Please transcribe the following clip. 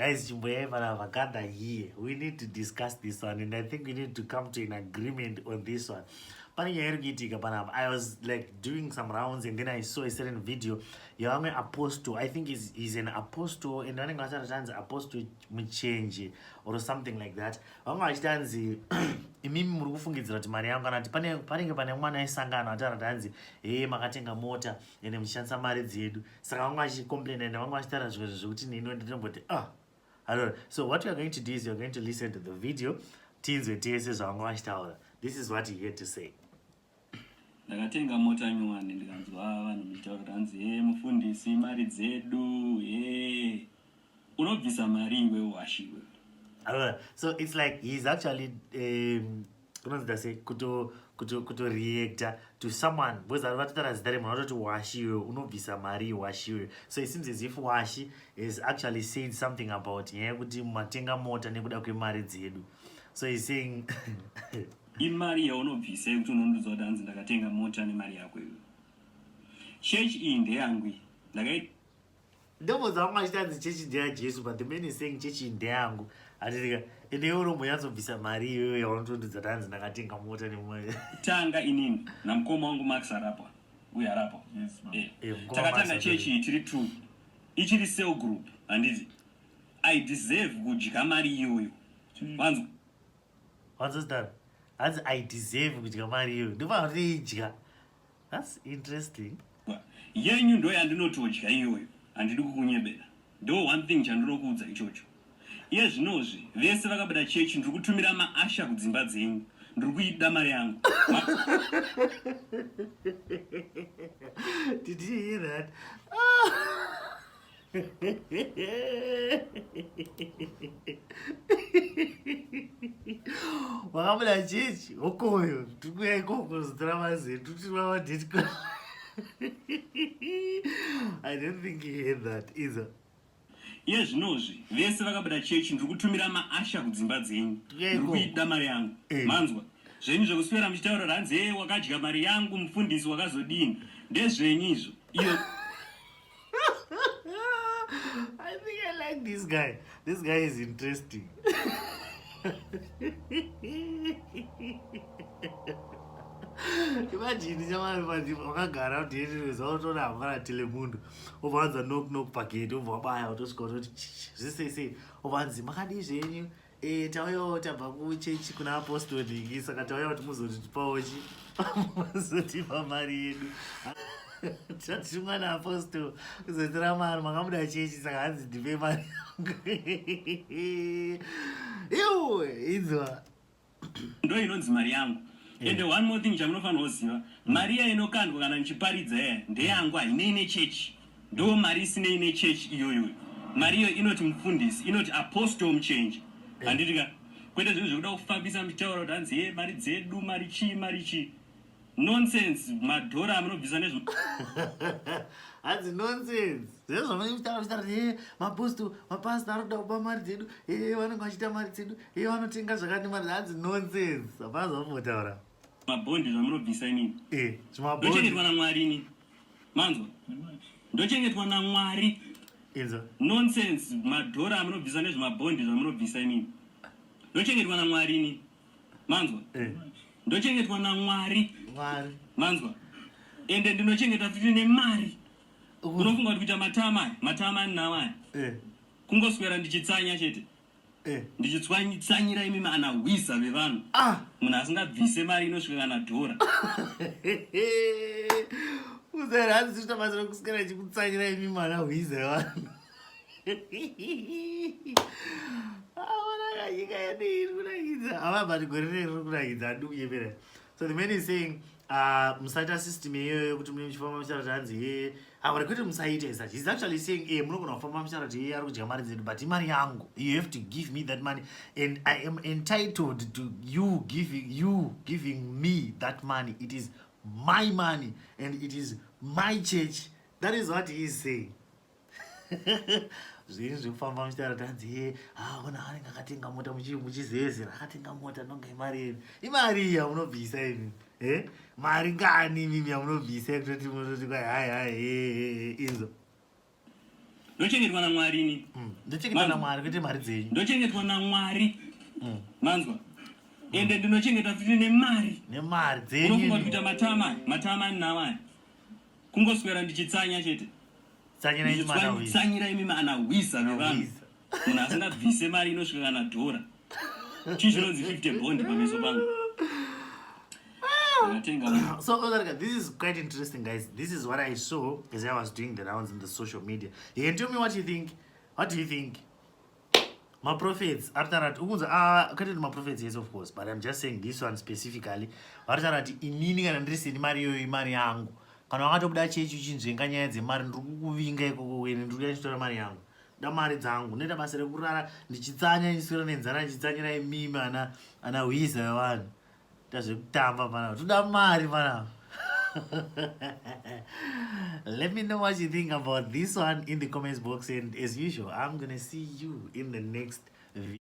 Guys, chimboyai panapa gather here. We need to discuss this one and I think we need to come to an agreement on this one. Pane nyaya iri kuitika panapa. I was like doing some rounds and then I saw a certain video yevamwe apostle. I think he's, he's an apostle and vanenge vachati tanzi apostle muchenje or something like that. Vamwe vachiti anzi imimi muri kufungidzira kuti mari yangu kana kuti panenge pane mwana aisangana vataura kuti hanzi hee makatenga mota ende muchishandisa mari dzedu saka vamwe vachicomplaina ende vamwe vachitaura zvimwe zvinhu zvekuti nini ndinomboti ah alora so what weare going to do is youare going to listen to the video tinzwe tese zvavanga vachitaura this is what he had to say ndakatenga mota nyowani ndikanzwa vanhu muchitaura kuti hanzi he mufundisi mari dzedu he unobvisa mari iwe washiwe alora so it's like he's actually um, kunonzi sei kuto kuto kuto reacta to someone because ari vatotaura zita remunhu vatoti washi iwe unobvisa mari washi iwe so it seems as if washi has actually said something about nyaya yekuti matenga mota nekuda kwemari dzedu so he's saying imari yaunobvisa yekuti unondiudza kuti hanzi ndakatenga mota nemari yako iwe chechi iyi ndeyangu iyi ndakai Ndobvunza vamwe vachiti hanzi chechi ndeyaJesu but the man is saying chechi ndeyangu handitika ende iwe unombonyatzobvisa mari iyoyo yaunotondudza kuti hanzi ndakatenga mota nemari tanga inini namukoma wangu max arapwa uye arapwa Yes, ma'am. Eh, Eh, mukoma takatanga Max chechi iyi tiri two ichiri cell group handiti i deserve kudya mari iyoyo wanzwa wanzozidaro hanzi i deserve kudya mari iyoyo ndofanira kutoidya That's interesting. Yenyu ndo yandinotodya iyoyo, handidi kukunyebera. Ndo one thing chandinokuudza ichocho. Iye zvinozvi vese vakabuda chechi ndiri kutumira maasha kudzimba dzenyu. Ndiri kuida mari yangu. Ma Did you hear that? Wakabuda chechi hokoyo tikuya ikoko kuzotora mazetu tiri mamadeti I don't think he heard that either. Iye zvinozvi vese vakabuda chechi ndiri kutumira maasha kudzimba dzenyu. Ndiri kuida mari yangu. Eh. Manzwa? Zvenyu zvekuswera muchitaura ranzi hey, wakadya mari yangu mufundisi wakazodini ndezvenyu izvo. Iyo I think I like this guy. This guy is interesting. Imagine chamari wakagara kuti utoona hapana telemundo obva wanza knock knock pagate obva wabaya utosvika utoti zvisei sei obva wanzi makadii zvenyu Eh, tauyawo tabva kuchechi kuna apostle nhingi saka tauya kuti muzotipawo chi muzotipa mari yedu tatumwa naapostle kuzotora mari makamuda chechi saka hanzi ndipe mari yangu iwe inzwa ndo inonzi mari yangu ende one more thing chamunofanira kuziva mari iya inokandwa kana ndichiparidza iya ndeyangu hainei nechechi ndo mari isinei nechechi iyoyo mari iyo inoti mufundisi inoti apostle muchenje eh. handiti ka kwete zvinhu zvekuda kufambisa muchitaura kuti hanzi ye mari dzedu mari chii mari chii nonsense madhora amunobvisa nezvo hanzi nonsense zvezvo zvamunenge muchitaura muchitaura kuti e maposto mapasta ari kuda kuba mari dzedu e vanenge vachiita mari dzedu e vanotenga zvakati mari hanzi nonsense hapana zvambotaura mabhondi zvamunobvisa inini e zvimabhondi namwari inini manzwa ndochengetwa namwari inzwa nonsense madhora amunobvisa nezvimabhondi zvamunobvisa inini ndochengetwa namwari inini manzwa eh. ndochengetwa namwari mwari manzwa ende ndinochengeta futi nemari unofunga kuti kuita matama aya matama andinawo aya eh. kungoswera ndichitsanya chete eh. ndichitsanyira imi ana hwiza vevanhu ah. munhu asingabvise mari inosvika kana dhora uzaira hanzi tichita basa rekuswera ichikutsanyira imi mana hwiza vevanhu aona nyika yedu iri kunakidza ava but gore riri riri kunakidza handi kunyepera so the man is saying uh, musaita system iyoyo yekuti mune muchifamba muchitaura kuti hanzi ye avari kwete musaita is that he's actually saying e munogona kufamba muchitaura kuti ye ari kudya mari dzedu but imari yangu you have to give me that money and i am entitled to you giving you giving me that money it is my money and it is my church that is what he is saying zvinhu zvekufamba muchitaura kuti hanzi ye ah, ona anenge akatenga mota muchizezera akatenga mota nonga imari yedu imari iyi yamunobvisa imi e eh? mari ngani imimi yamunobvisa yekutoti munototi kwai hai hai inzo Ndochengetwa naMwari ini. Ndochengetwa naMwari, kwete mari dzenyu. Ndochengetwa naMwari. Manzwa? Ende ndinochengeta futi nemari. Nemari Unofunga dzenyu. kuti kuita matama, matama andinawo aya, kungoswera ndichitsanya chete? Tsanyira imi mana wizi. Ndichitsanyira imi mana wiza vevanhu. Wiza. Munhu asingabvise mari inosvika kana dhora. Chii chinonzi 50 bond pameso pangu? Ndakatenga. So Olarika, this is quite interesting, guys. This is what I saw as I was doing the rounds in the social media. You can tell me what you think. What do you think? Maprophets aritaura kuti ukunzi, ah, kwete kuti maprophets, yes, of course, but I'm just saying this one specifically, varitaura kuti inini kana ndiri seni, mari iyoyo imari yangu. Kana wakatobuda chechi uchinzvenga nyaya dzemari, ndiri kukuvinga ikoko wene. Ndiri kuya ndichitora mari yangu, da mari dzangu. Ndoita basa rekurara ndichitsanya, ndichiswera nenzara, ndichitsanyira imimi ana hwiza vevanhu. Tazvekutamba panapa, toda mari panapa. Let me know what you think about this one in the comments box, and as usual, I'm gonna see you in the next video.